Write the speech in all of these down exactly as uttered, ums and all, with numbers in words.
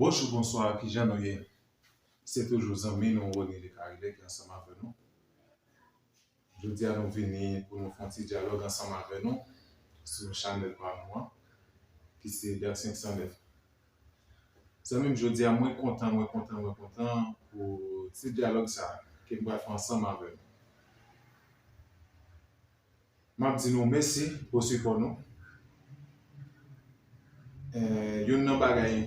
Bonjou, bonswa, kijan nou ye? Se toujou zanmi nou, Rony Lecarillet, ki ansanm avè nou. Jodi a, nou vini pou nou fè yon ti dyalòg ansanm avè nou sou chanèl pa nou an, ki se Dat senk san nèf. Zanmi m, jodi a, mwen kontan, mwen kontan, mwen kontan pou ti dyalòg sa a ke m pral fè ansanm avè nou. M ap di nou mèsi pou sipò nou. Eh, youn nan bagay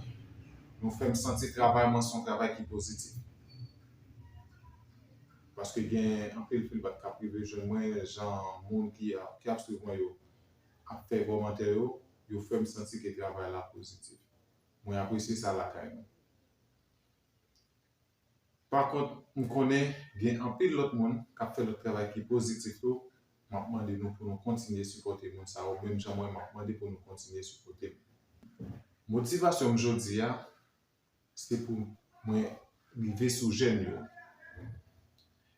nou fè m santi travay mwen se yon travay ki pozitif. Paske gen anpil feedback k ap rive jwenn mwen, jan moun ki ap, ki ap swiv mwen yo ap fè kòmantè yo, yo fè m santi ke travay la pozitif. Mwen apresye sa lakay nou. Pa kont, m konnen gen anpil lòt moun k ap fè lòt travay ki pozitif tou. M ap mande nou pou nou kontinye sipòte moun sa yo, menm jan mwen m ap mande pou nou kontinye sipòte m. Motivasyon m jodi a, se pou mwen rive sou jèn yo.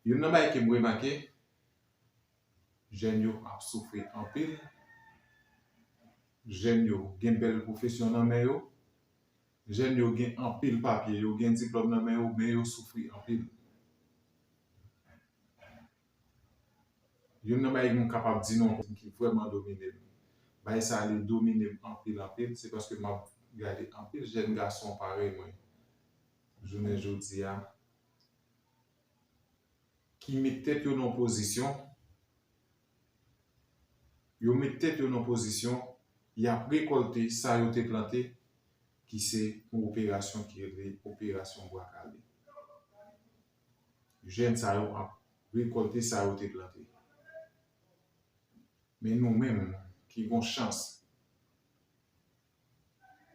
Youn nan bagay ke m remake, jèn yo ap soufri anpil. Jèn yo gen bèl pwofesyon nan men yo. Jèn yo gen anpil papye, yo gen diplòm nan men yo, men yo soufri anpil. Youn nan bagay m kapab di nou ki vrèman domine m. Bagay sa li domine m anpil, anpil, se paske m ap gade anpil jèn gason parèy mwen jounen jodi a, ki met tèt yo nan pozisyon, yo met tèt yo nan pozisyon, y ap rekòlte sa yo te plante, ki se yon operasyon ki rele operasyon Bwa Kale. Jèn sa yo ap rekòlte sa yo te plante. Men nou menm ki gon chans,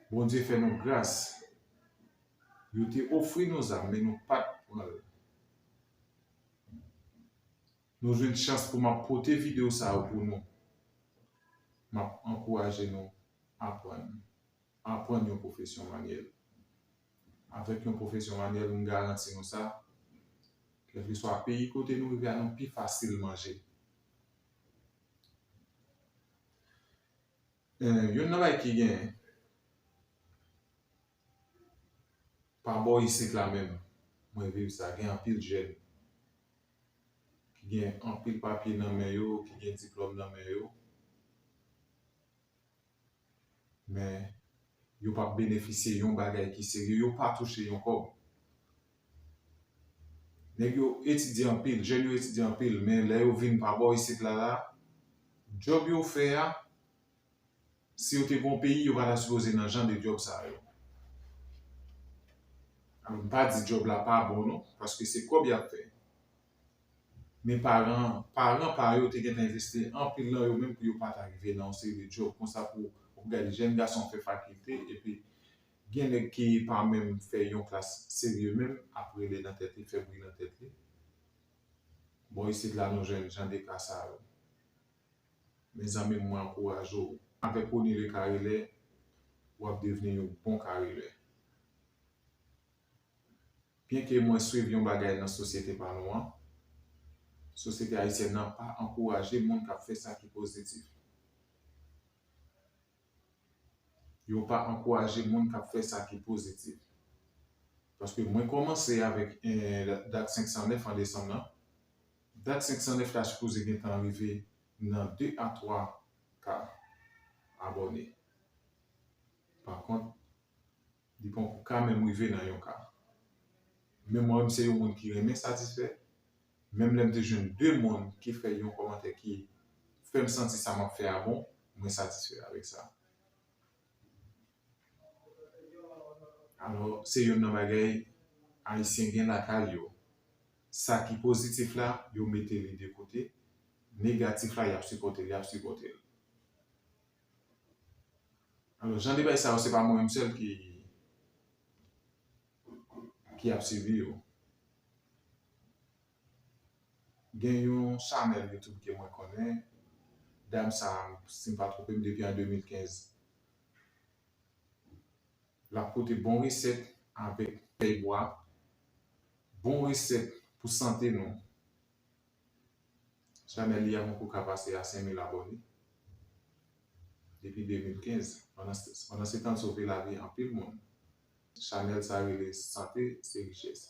Bondye fè nou gras, yo te ofri nou zam, men nou pa t pran l. Nou jwenn chans pou m ap pote videyo sa yo pou nou. M ap ankouraje nou aprann. Aprann yon pwofesyon manyèl. Avèk yon pwofesyon manyèl, m garanti nou sa, kèlkeswa peyi kote nou rive a, nou pi fasil manje. Eh, youn nan bagay ki genyen, pa bò isit la menm, mwen viv sa, gen anpil jèn ki gen anpil papye nan men yo, ki gen diplòm nan men yo, men yo p ap benefisye yon bagay ki serye, yo pa touche yon kòb. Nèg yo etidye anpil, jèn yo etidye anpil, men lè yo vin pa bò isit la la, djòb yo fè a, si yo te gon peyi, yo pa ta sipoze nan jan de djòb sa yo. Alò, m pa di djòb la pa bon non, paske se kòb y ap fè. Men paran, paran pa yo te gentan envesti anpil nan yo menm pou yo pa ta rive nan yon seri de djòb konsa pou w gade jèn gason fè fakilte, epi gen nèg ki pa menm fè yon klas serye menm, ap rele nan tèt li, fè bri nan tèt li. Bò isit la nou jwenn jan de ka sa yo. Mezanmi, mwen ankouraje w. Avèk Rony Lecarillet, w ap devni yon bon karilè. Byenke mwen swiv yon bagay nan sosyete pa nou an, sosyete ayisyèn nan pa ankouraje moun k ap fè sa ki pozitif. Yo pa ankouraje moun k ap fè sa ki pozitif. Paske mwen kòmanse avèk, eh, Dat senk san nèf an desanm nan. Dat senk san nèf la sipoze gentan rive nan de a twa ka abòne. Pa kont, li poko ka menm rive nan yon ka. Men mwen menm se yon moun ki renmen satisfè. Menm lè m te jwenn de moun ki fè yon kòmantè ki fè m santi sa m ap fè a bon, mwen satisfè avèk sa. Alò, se youn nan bagay Ayisyen gen lakay yo. Sa ki pozitif la, yo mete li de kote. Negatif la, y ap sipòte l, y ap sipòte l. Alò, jan de bagay sa yo, se pa mwen menm sèl ki, ki ap sibi yo. Gen yon chanèl YouTube ke mwen konnen, dam sa, si m pa twonpe m, depi an de mil kenz. L ap pote bon resèt avèk fèy bwa, bon resèt pou sante nou. Chanèl li a poko ka pase a senk mil abòne depi de mil kenz. Pandan, pandan se tan, l sove lavi anpil moun. Chanèl sa rele Sante se Richès.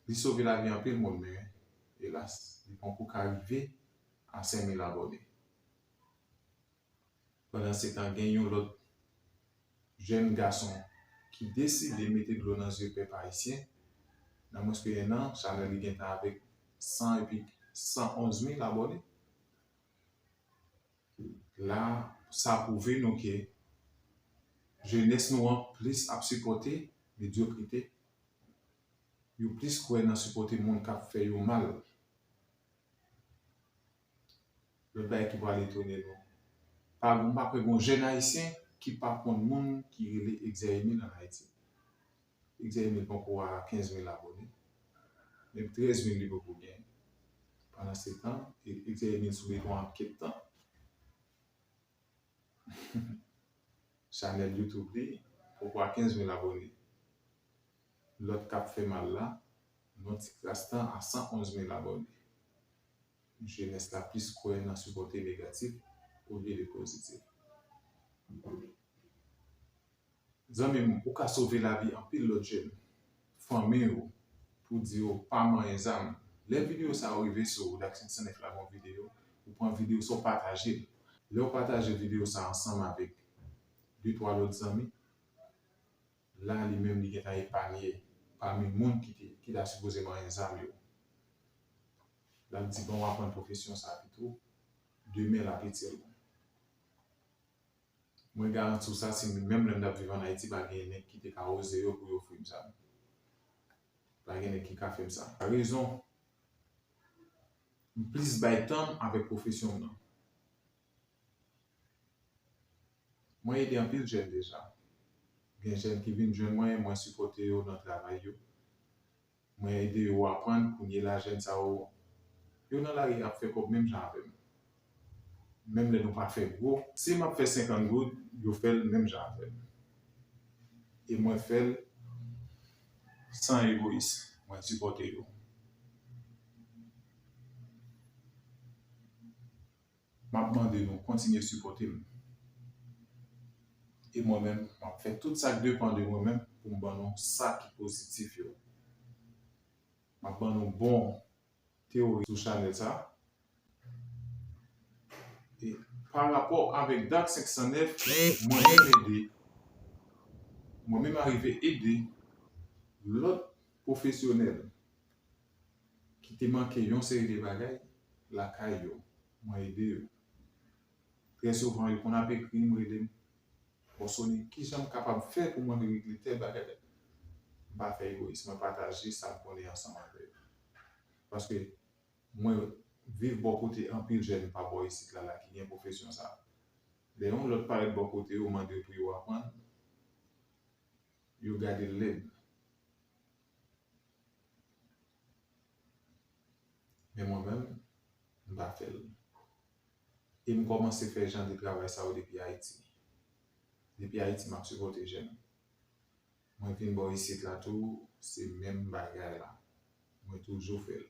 Li sove lavi anpil moun, men, elas, li poko ka rive a senk mil abòne. Pandan se tan, gen yon lòt jèn gason ki deside mete dlo nan zye pèp ayisyen. Nan mwens ke en an, chanèl li gentan avèk san epi san onz mil abòne. La, sa pwouve nou ke jenès nou an plis ap sipòte medyokrite. Yo plis kwè nan sipòte moun k ap fè yo mal. Lòt bagay ki pral etone nou, pa, m pa kwè gen yon jèn ayisyen ki pa konn moun ki rele Exaemil ann Ayiti. Exaemil poko a kenz mil abòne, menm trèz mil li poko gen. Pandan se tan, Exaemil sou beton an kèk tan. Chanèl YouTube li poko a kenz mil abòne. Lòt k ap fè mal la, nan ti kras tan a san onz mil abòne. Jenès la plis kwè nan sipòte negatif olye de pozitif. Zanmi m, ou ka sove lavi anpil lòt jèn, fanmi w, pou di yo pa manyen zam. Lè videyo sa yo rive sou ou, Dak senk san nèf la gon videyo, ou pran videyo sa w pataje l. Lè w pataje videyo sa ansanm avèk de twa lòt zanmi, la li menm li gentan epanye pami moun ki te, ki ta sipoze manyen zam yo. L ap di, bon, w aprann pwofesyon sa pito, demen l ap itil ou. Mwen garanti w sa, si menm lè m t ap viv ann Ayiti, pa gen nèg ki te ka oze yo pou yo ofri m zam. Pa gen nèg ki ka fè m sa. Rezon, m plis bay tan m avèk pwofesyon m nan. Mwen ede anpil jèn deja. Gen jèn ki vin jwenn mwen, mwen sipòte yo nan travay yo. Mwen ede yo aprann, kounye la jèn sa yo, yo nan lari ap fè kòb menm jan avè m. Menm lè nou pa fè gwo, si m ap fè senkant goud, yo fè l menm jan avè m. E mwen fè l san egoyis. Mwen sipòte yo. M ap mande nou kontinye sipòte m. E mwen menm, m ap fè tout sa k depann de mwen menm pou m ban nou sa ki pozitif yo. M ap ban nou bon teyori sou chanèl sa. E pa rapò avèk Dak senk san nèf, mwen menm ede, mwen menm arive ede lòt pwofesyonèl ki te manke yon seri de bagay lakay yo, mwen ede yo. Trè souvan, yo konn ap ekri m, rele m, "Bon, Sony, kijan m kapab fè pou mwen regle tèl bagay?" M pa fè egoyis, mwen pataje sa m konnen ansanm avè yo. Paske mwen viv bò kote anpil jèn pa bò isit la, la ki gen pwofesyon sa. Lè yon lòt parèt bò kote yo, mande yo pou yo aprann, yo gade l lèd. Men mwen menm, m pa fè l. E m kòmanse fè jan de travay sa yo depi Ayiti. Depi Ayiti, m ap sipòte jèn. Mwen vin bò isit la tou, se menm bagay la. Mwen toujou fè l.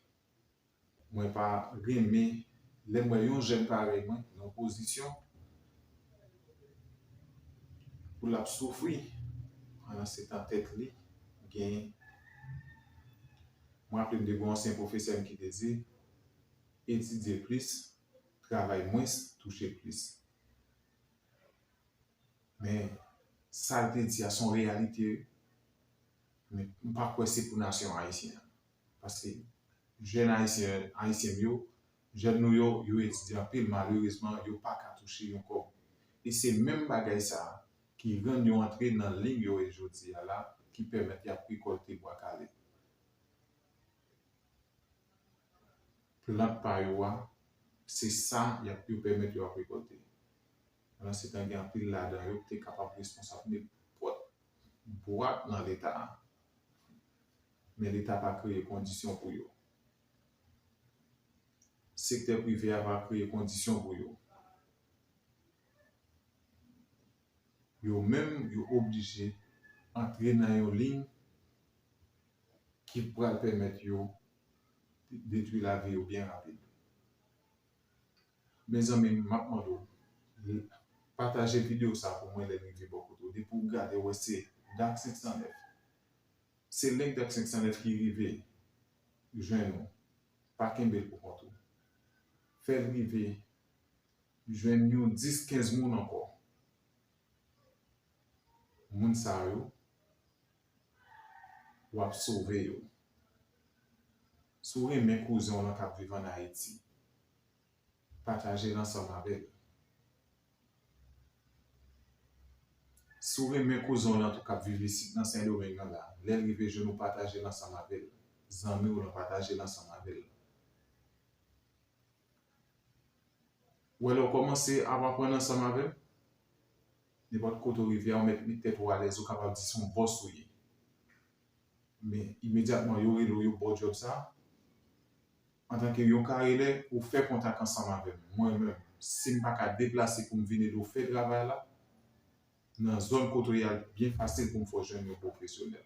Mwen pa renmen lè m wè yon jèn parèy mwen nan pozisyon pou l ap soufri, pandan se tan tèt li gen. Mwen raple m de gon ansyen pwofesè m ki te di, "Etidye plis, travay mwens, touche plis." Men sa l te di a se yon reyalite, men m pa kwè se pou nasyon ayisyen an. Paske jèn ayisyen, ayisyen m yo, jèn nou yo, yo etidye anpil, malerezman, yo pa ka touche yon kòb. E se menm bagay sa a ki rann yo antre nan liy yo ye jodi a la, ki pèmèt y ap rekòlte bwa kale. Plant pa yo a, se sa y ap, yo pèmèt yo ap rekòlte. Pandan se tan, gen anpil ladan yo ki te kapab responsab nenpòt bwat nan Leta a. Men Leta pa kreye kondisyon pou yo. Sektè prive a pa kreye kondisyon pou yo. Yo menm, yo oblije antre nan yon liy ki pral pèmèt yo detwi lavi yo byen rapid. Mezanmi, m ap mande w, Pataje videyo sa pou mwen lè l rive bò kote w. Depi w gade, w wè se Dak senk san nèf. Se link Dak senk san nèf ki rive jwenn ou. Pa kenbe l pou kont ou. Fè l rive jwenn yon dis, kenz moun ankò. Moun sa yo, w ap sove yo. Si w renmen kouzen w lan k ap viv ann Ayiti, pataje l ansanm avè l. Si w renmen kouzen w lan tou k ap viv isit nan Sendomeng nan la, lè l rive jwenn ou, pataje l ansanm avè l. Zanmi w lan, pataje l ansanm avè l. Ou wè, lè w kòmanse ap aprann ansanm avè m, nenpòt kote w rive a, ou mèt met tèt ou alèz, ou kapab di se yon bòs ou ye. Men imedyatman yo rele w, yo ba w djòb sa, antanke yo ka rele, ou fè kontak ansanm avè m. Mwen menm, si m pa ka deplase pou m vin ede w fè travay la, nan zòn kote w ye a, byen fasil pou m fè w jwenn yon pwofesyonèl.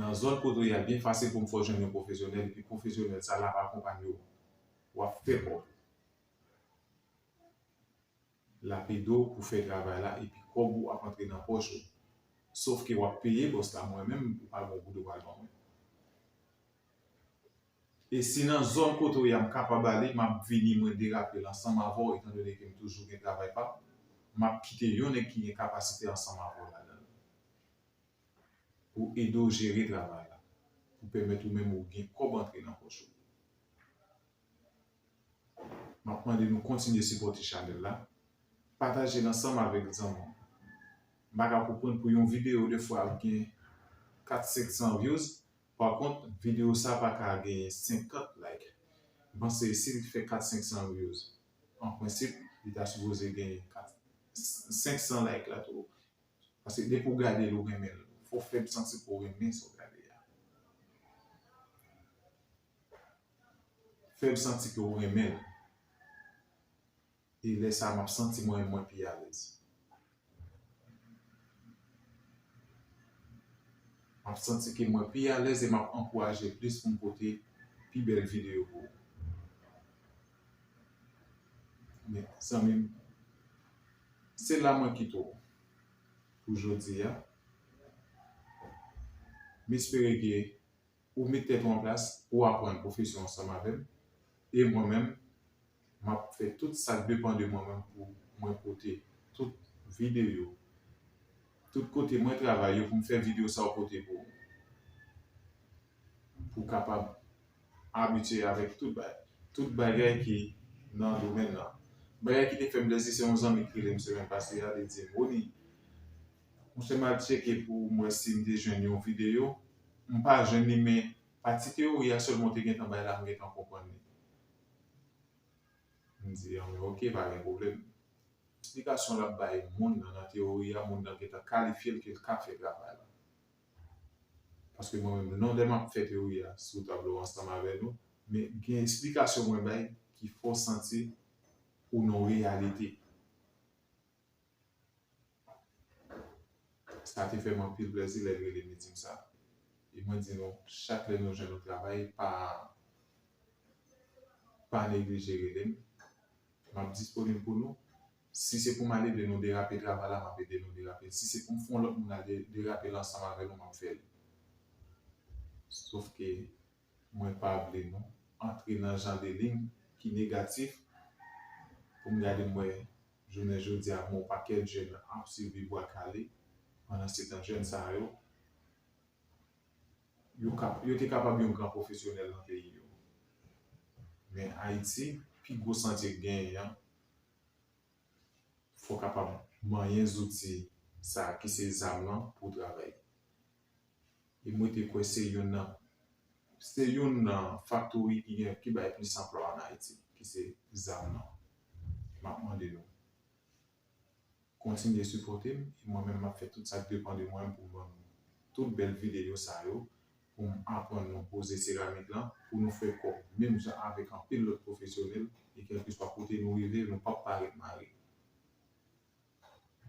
Nan zòn kote w ye a, byen fasil pou m fè w jwenn yon pwofesyonèl, epi pwofesyonèl sa l ap akonpaye w. W ap fè kòb. L ap ede w pou fè travay la, epi kòb ou ap antre nan pòch ou. Sòf ke w ap peye bòs la, mwen menm, ou pa gen yon goud ou pral ban mwen. E si nan zòn kote w ye a m kapab ale, m ap vini mwen derape l ansanm avè w, etandone ke m toujou gen travay pa m, m ap kite yon nèg ki gen kapasite ansanm avè w ladan l pou ede w jere travay la, pou pèmèt ou menm ou gen kòb antre nan pòch ou. M ap mande nou kontinye sipòte chanèl la. Pataje l ansanm avèk zanmi w. M pa ka konprann pou yon videyo defwa ap gen kat, senk san views. Pa kont, videyo sa pa ka gen senkant like. M panse si l fè kat, senk san views, an prensip, li ta sipoze gen kat, senk san like la tou. Paske depi w gade l, ou renmen l. Fò w fè m santi ke w renmen sa w gade a. Fè m santi ke w renmen l. E lè sa a, m ap santi mwen, mwen pi alèz. M ap santi ke mwen pi alèz e m ap ankouraje plis pou m pote pi bèl videyo pou ou. Men, zanmi m, se la mwen kite w pou jodi a. M espere ke ou met tèt ou an plas, ou aprann pwofesyon ansanm avè m. E mwen menm, m ap fè tout sa k depann de mwen menm pou mwen pote tout videyo, tout kote mwen travay yo pou m fè videyo sa yo pote pou ou. Pou w kapab abitye avèk tout bagay, tout bagay ki nan domèn nan. Bagay ki te fè m plezi, se yon zanmi ki rele m semèn pase a, li di m, Rony, monchè, m al tcheke pou m wè si m te jwenn yon videyo. M pa jwenn li, men pati teyori a sèlman w te gentan bay la, m gentan konprann li. M di, anben, ok, pa gen pwoblèm. Esplikasyon l ap bay moun nan, nan teyori a, moun nan gentan kalifye l ke l ka fè travay la. Paske mwen menm, non, lè m ap fè teyori a sou tablo ansanm avè nou, men gen esplikasyon mwen bay ki fè w santi ou nan yon reyalite. Sa te fè m anpil plezi lè l rele m, li di m sa. E mwen di nou, chak lè nou jwenn yon travay, pa, pa neglije rele m. M ap disponib pou nou. Si se pou m al ede nou derape travay la, m ap ede nou derape l. Si se pou m fè yon lòt moun al de-, derape l ansanm avè nou, m ap fè l. Sòf ke mwen pa vle nou antre nan jan de liy ki negatif pou m gade m wè jounen jodi a gen yon pakèt jèn ap swiv bwa kale. Pandan se tan, jèn sa yo, yo kap-, yo te kapab yon gran pwofesyonèl nan peyi yo. Men Ayiti, pi gwo santye k genyen an, fò w kapab manyen zouti sa a ki se zam lan pou w travay. E mwen te kwè se youn nan, se youn nan faktori ki gen, ki bay plis anplwa ann Ayiti, ki se zam lan. M ap mande nou kontinye sipòte m, e mwen menm m ap fè tout sa k depann de mwen pou m ban nou tout bèl videyo sa yo, pou m aprann nou poze seramik lan, pou nou fè kòb menm jan avèk anpil lòt pwofesyonèl, e kèlkeswa kote nou rive, nou p ap parèt mare.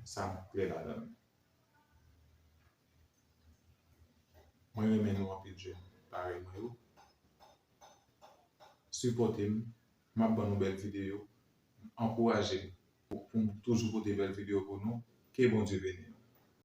Sa m klè ladan l. Mwen renmen nou anpil, jèn parèy mwen yo. Sipòte m, m ap ban nou bèl videyo. ankouraje m pou, pou m toujou pote bèl videyo pou nou. Ke Bondye beni.